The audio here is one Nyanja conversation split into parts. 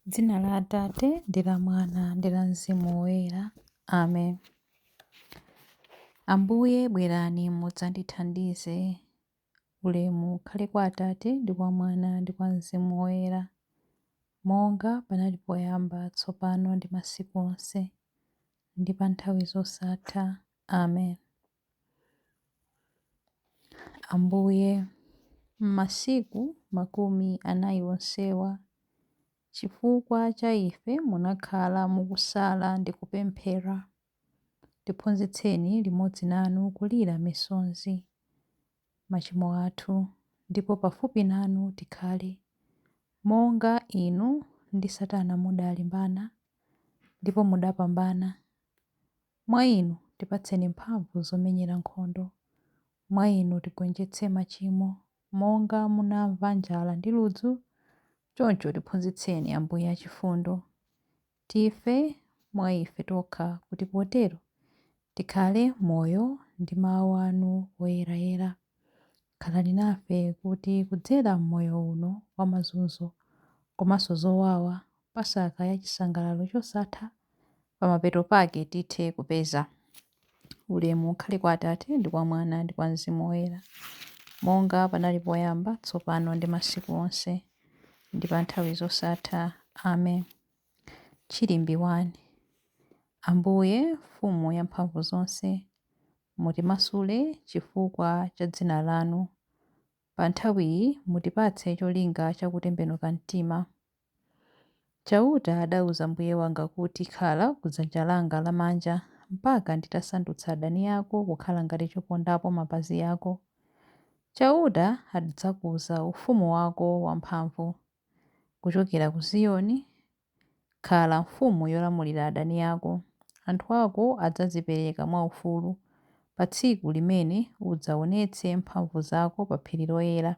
Dzina la Atate ndi la Mwana ndi la Mzimu Woyera. Amen. Ambuye bwerani mudzandithandize. Ulemu ukhale kwa Atate ndi kwa Mwana ndi kwa Mzimu Woyera, monga panali poyamba, tsopano ndi masiku onse, ndi pa nthawi zosatha. Amen. Ambuye, m'masiku 40 onsewa, chifukwa cha ife munakhala mukusala ndi kupemphera. Tiphunzitseni limodzi nanu kulira misozi machimo athu, ndipo pafupi nanu tikhale, monga inu ndi Satana mudalimbana, ndipo mudapambana. Mwa inu tipatseni mphamvu zomenyera nkhondo. Mwa inu tigonjetse machimo. Monga munamva njala ndi ludzu, choncho tiphunzitseni, Ambuye achifundo. Tife mwa ife tokha kuti potero tikhale moyo ndi mawu anu oyerayera. Khalani nafe kuti kudzera m'moyo uno wa mazunzo komanso zowawa, Pasaka ya chisangalalo chosatha, pamapeto pake tithe kupeza. Ulemu ukhale kwa Atate ndi kwa Mwana ndi kwa Mzimu Woyera, monga panali poyamba, tsopano ndi masiku onse, ndi pa nthawi zosatha. Amen. Chilimbi 1. Ambuye, Mfumu ya mphamvu zonse, mutimasule chifukwa cha dzina lanu. Pa nthawiyi mutipatse cholinga cha kutembenuka mtima. Chauta adauza Mbuye wanga kuti, Khala ku dzanja langa lamanja, mpaka nditasandutsa adani ako kukhala ngati chopondapo mapazi ako. Chauta adzakuza ufumu wako wamphamvu. Kuchokera ku Ziyoni, khala mfumu yolamulira adani ako. Anthu ako adzadzipereka mwaufulu pa tsiku limene udzaonetse mphamvu zako pa phiri loyera.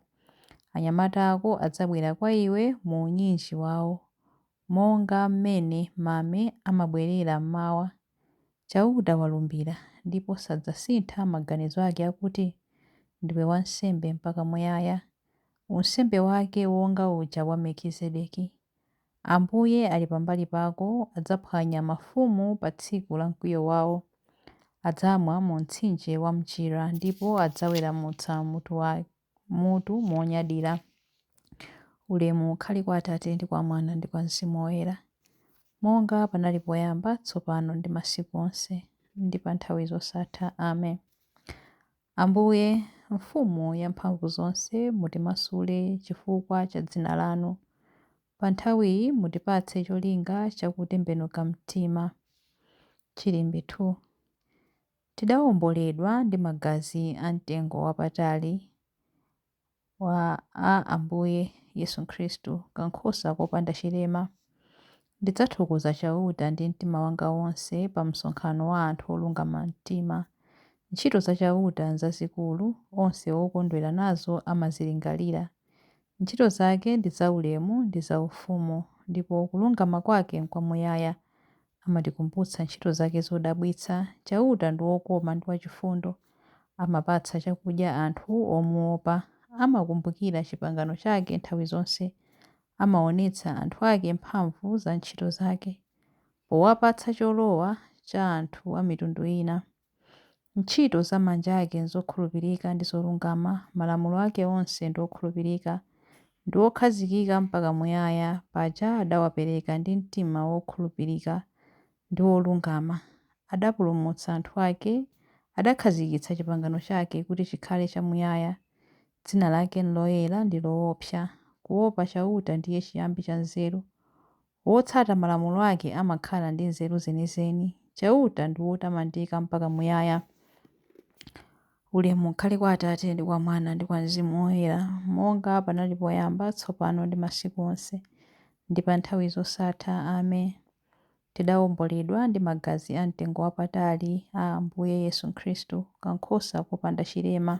Anyamata ako adzabwera kwa iwe mu unyinji wao, monga m'mene mame amabwerera m'mawa. Chauta walumbira, ndipo sadzasintha maganizo ake akuti, Ndiwe wansembe mpaka muyaya, unsembe wake wonga uja wa Melkizedeki. Ambuye ali pambali pako, adzaphwanya mafumu pa tsiku la mkwiyo wao. Adzamwa mu mtsinje wa mchira, ndipo adzaweramutsa mutu monyadira. Ulemu ukhale kwa Atate ndi kwa Mwana ndi kwa Mzimu Woyera, monga panali poyamba, tsopano ndi masiku onse, ndi pa nthawi zosatha. Amen. Ambuye, Mfumu ya mphamvu zonse, mutimasule chifukwa cha dzina lanu. Pa nthawiyi mutipatse cholinga cha kutembenuka mtima. Chilimbi 2. Tidawomboledwa ndi magazi a mtengo wapatali wa a Ambuye Yesu Khristu, kankhosa kopanda chilema. Ndidzathokoza Chauta ndi mtima wanga wonse pa msonkhano wa anthu olungama mtima. Ntchito za Chauta nzazikulu, onse okondwera nazo amazilingalira. Ntchito zake ndi zaulemu ndi zaufumu, ndipo kulungama kwake nkwamuyaya. Amatikumbutsa ntchito zake zodabwitsa. Chauta ndi wokoma ndi wachifundo, amapatsa chakudya anthu omuwopa. Amakumbukira chipangano chake nthawi zonse, amaonetsa anthu ake mphamvu za ntchito zake, powapatsa cholowa cha anthu a mitundu ina. Ntchito za manja ake nzokhulupirika ndi zolungama, malamulo ake onse ndi okhulupirika. Ndi okhazikika mpaka muyaya, paja adawapereka ndi mtima wokhulupirika ndi wolungama. Adapulumutsa anthu ake, adakhazikitsa chipangano chake kuti chikhale chamuyaya. Dzina lake nloyera ndi loopsa. Kuwopa Chauta ndiye chiyambi cha nzeru. Wotsata malamulo ake amakhala ndi nzeru zenizeni. Chauta ndi wotamandika mpaka muyaya. Ulemu ukhale kwa Atate ndi kwa Mwana ndi kwa Mzimu Woyera, monga panali poyamba, tsopano ndi masiku onse, ndi pa nthawi zosatha. Amen. Tidawomboledwa ndi magazi a mtengo wapatali a Ambuye Yesu Khristu, kankhosa kopanda chilema.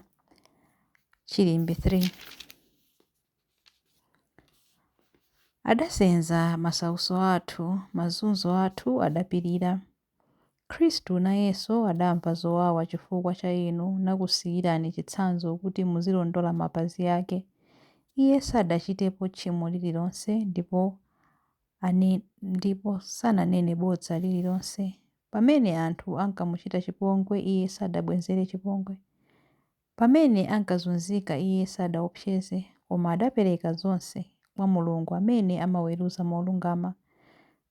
Chilimbi 3. Adasenza masautso athu, mazunzo athu adapirira. Khristu nayenso adamva zowawa chifukwa cha inu, nakusiyirani chitsanzo kuti muzilondola mapazi ake. Iye sadachitepo tchimo lililonse, ndipo Ndipo sananene bodza lililonse. Pamene anthu ankamuchita chipongwe, Iye sadabwezere chipongwe. Pamene ankazunzika, Iye sadaopseze, koma adapereka zonse kwa Mulungu amene amaweruza molungama.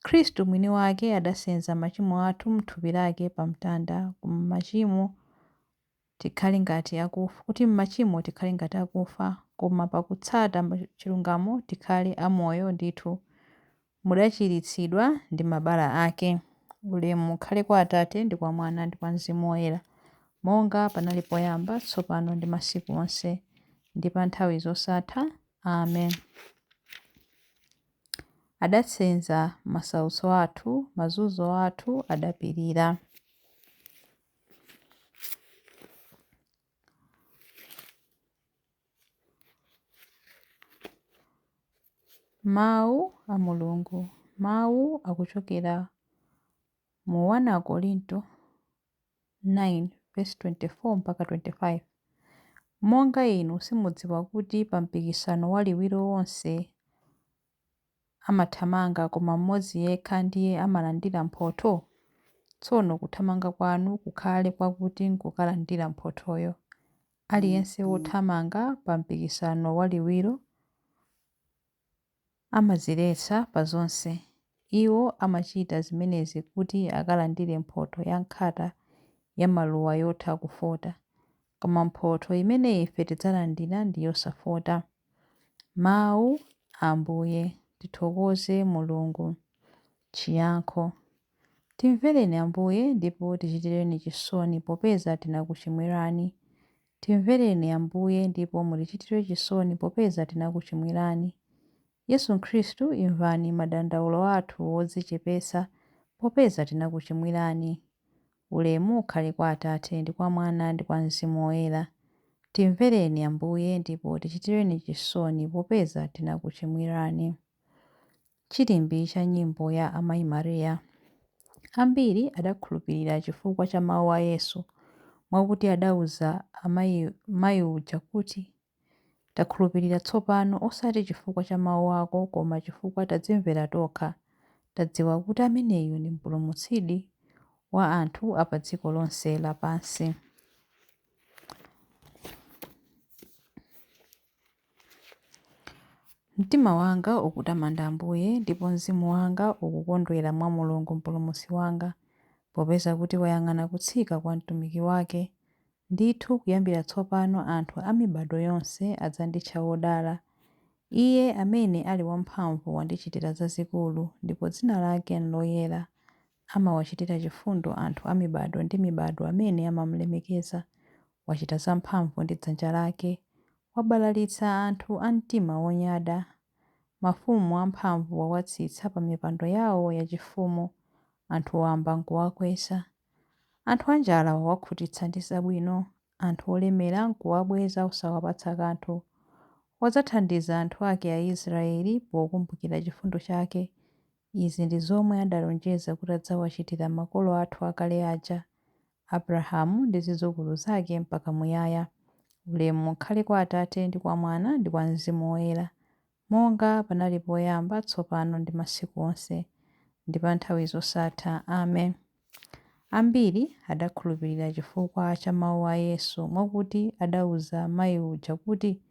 Khristu mwini wake adasenza machimo athu m'thupi lake pa mtanda, kuti m'machimo tikhale ngati akufa, koma pakutsata chilungamo tikhale amoyo ndithu. Mudachiritsidwa ndi mabala ake. Ulemu ukhale kwa Atate, ndi kwa Mwana, ndi kwa Mzimu Woyera, monga panali poyamba, tsopano ndi masiku onse, ndi pa nthawi zosatha. Amen. Adasenza masautso athu, mazunzo athu adapirira. Mawu a Mulungu. Mawu akuchokera mu 1 Akorinto 9 verse 24 mpaka 25. Monga inu simudziwa kuti pa mpikisano wa liwiro onse amathamanga koma mmodzi yekha ndiye amalandira mphotho? Tsono kuthamanga kwanu kukhale kwakuti nkukalandira mphothoyo. Aliyense wothamanga pa mpikisano wa liwiro amadziletsa pa zonse. Iwo amachita zimenezi kuti akalandire mphotho ya nkhata ya maluwa yotha kufota. Koma mphotho imene ife tidzalandira ndi yosafota. Mawu a Ambuye. Tithokoze Mulungu. Chiyankho. Timvereni Ambuye ndipo tichitireni chisoni popeza tinakuchimwirani. Timvereni Ambuye ndipo mutichitire chisoni popeza tinakuchimwirani. Yesu Khristu imvani madandaulo athu odzichepetsa popeza tinakuchimwirani. Ulemu ukhale kwa Atate ndi kwa Mwana ndi kwa Mzimu Woyera. Timvereni Ambuye ndipo tichitireni chisoni popeza tinakuchimwirani. Chilimbi cha nyimbo ya Amayi Maria. Ambiri adakhulupirira chifukwa cha mawu a Yesu, mwakuti adauza mayi uja kuti, Takhulupirira tsopano, osati chifukwa cha mawu ako, koma chifukwa tadzimvera tokha, tadziwa kuti ameneyu ndi Mpulumutsidi wa anthu a pa dziko lonse lapansi. Mtima wanga ukutamanda Ambuye, ndipo mzimu wanga ukukondwera mwa Mulungu Mpulumutsi wanga, popeza kuti wayang'ana kutsika kwa mtumiki wake. Ndithu kuyambira tsopano anthu a mibadwo yonse adzanditcha wodala. Iye amene ali wamphamvu wandichitira zazikulu, ndipo dzina lake n'loyera. Amawachitira chifundo anthu a mibadwo ndi mibadwo amene amamulemekeza. Wachita zamphamvu ndi dzanja lake. Wabalalitsa anthu a mtima wonyada. Mafumu amphamvu wawatsitsa pa mipando yawo yachifumu, anthu wamba n'kuwakweza. Anthu anjala wawakhutitsa ndi zabwino, anthu olemera n'kuwabweza osawapatsa kanthu. Wadzathandiza anthu ake Aisraeli pokumbukira chifundo chake. Izi ndi zomwe adalonjeza kuti adzawachitira makolo athu akale aja, Abrahamu ndi zidzukulu zake mpaka muyaya. Ulemu ukhale kwa Atate ndi kwa Mwana ndi kwa Mzimu Woyera, monga panali poyamba, tsopano ndi masiku onse, ndi pa nthawi zosatha. Amen. Ambiri adakhulupirira chifukwa cha mawu a Yesu, mwakuti adauza mayi uja kuti,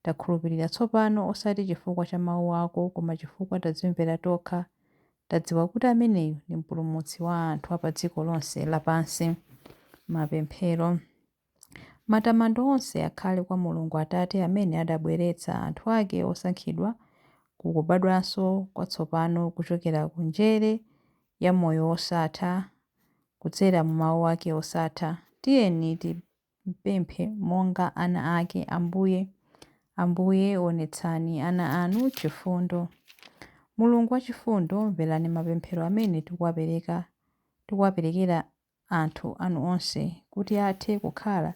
Takhulupirira tsopano, osati chifukwa cha mawu ako, koma chifukwa tadzimvera tokha, tadziwa kuti ameneyu ndi Mpulumutsi wa anthu a pa dziko lonse lapansi. Mapemphero. Matamando onse akhale kwa Mulungu Atate amene adabweretsa anthu ake osankhidwa ku kubadwanso kwatsopano kuchokera ku njere ya moyo wosatha kudzera mu mawu ake osatha. Tiyeni timpemphe monga ana ake, Ambuye, Ambuye, onetsani ana anu chifundo. Mulungu wachifundo, mverani mapemphero amene tikuwaperekera anthu anu onse, kuti athe kukhala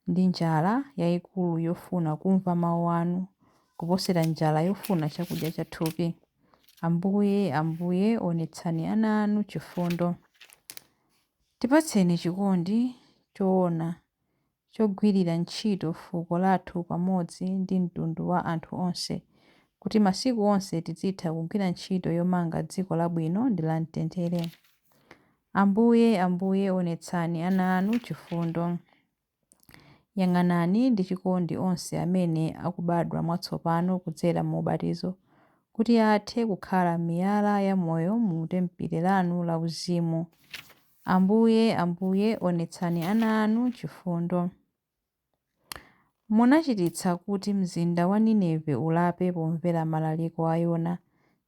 ndi njala yaikulu yofuna kumva mawu anu, kuposera njala yofuna chakudya cha thupi. Ambuye, Ambuye, onetsani ana anu chifundo. Tipatseni chikondi choona chogwirira ntchito fuko lathu pamodzi ndi mtundu wa anthu onse, kuti masiku onse tizitha kugwira ntchito yomanga dziko labwino ndi lamtendere. Ambuye, Ambuye, onetsani ana anu chifundo. Yang'anani ndi chikondi onse amene akubadwa mwatsopano kudzera mu ubatizo, kuti athe kukhala miyala ya moyo mu tempile lanu la uzimu. Ambuye, Ambuye, onetsani ana anu chifundo. Munachititsa kuti mzinda wa Nineve ulape pomvera malaliko a Yona.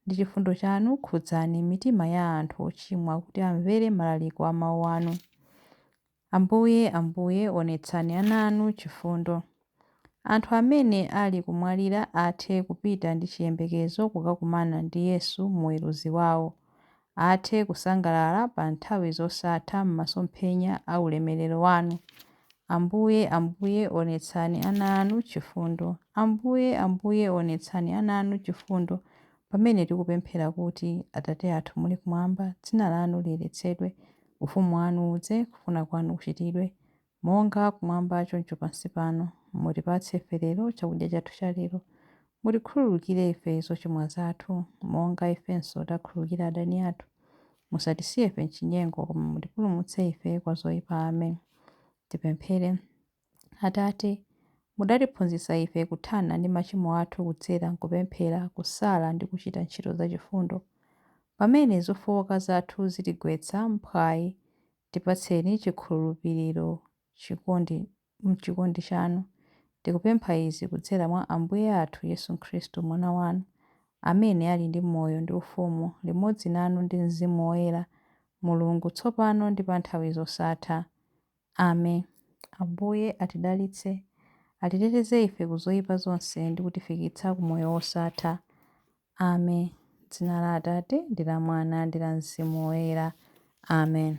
Ndi chifundo chanu khudzani mitima ya anthu ochimwa kuti amvere malaliko a mawu anu. Ambuye, Ambuye, onetsani ana anu chifundo. Anthu amene ali kumwalira athe kupita ndi chiyembekezo kukakumana ndi Yesu Muweruzi wawo. Athe kusangalala pa nthawi zosatha m'masomphenya a ulemerero wanu. Ambuye, Ambuye, onetsani ana anu chifundo. Ambuye, Ambuye, onetsani ana anu chifundo pamene tikupemphera kuti, Atate athu muli kumwamba, dzina lanu liyeretsedwe, ufumu wanu udze, kufuna kwanu kuchitidwe, monga kumwamba choncho pansi pano. Mutipatse ife lero chakudya chathu cha lero. Mutikhululukire ife zochimwa zathu, monga ifenso takhululukira adani athu. Musatisiye ife m'chinyengo, koma mutipulumutse ife kwa zoyipa. Amen. Tipemphere. Atate, mudatiphunzitsa ife kuthana ndi machimo athu kudzera m'kupemphera, kusala ndi kuchita ntchito zachifundo. Pamene zofooka zathu zitigwetsa mphwayi, tipatseni chikhulupiriro m'chikondi chanu. Tikupempha izi kudzera mwa Ambuye athu Yesu Khristu, Mwana wanu, amene ali ndi moyo ndi ufumu, limodzi nanu ndi Mzimu Woyera, Mulungu, tsopano ndi pa nthawi zosatha. Amen. Ambuye atidalitse, atiteteze ife ku zoyipa zonse ndi kutifikitsa ku moyo wosatha. Amen. M'dzina la Atate, ndi la Mwana, ndi la Mzimu Woyera. Amen.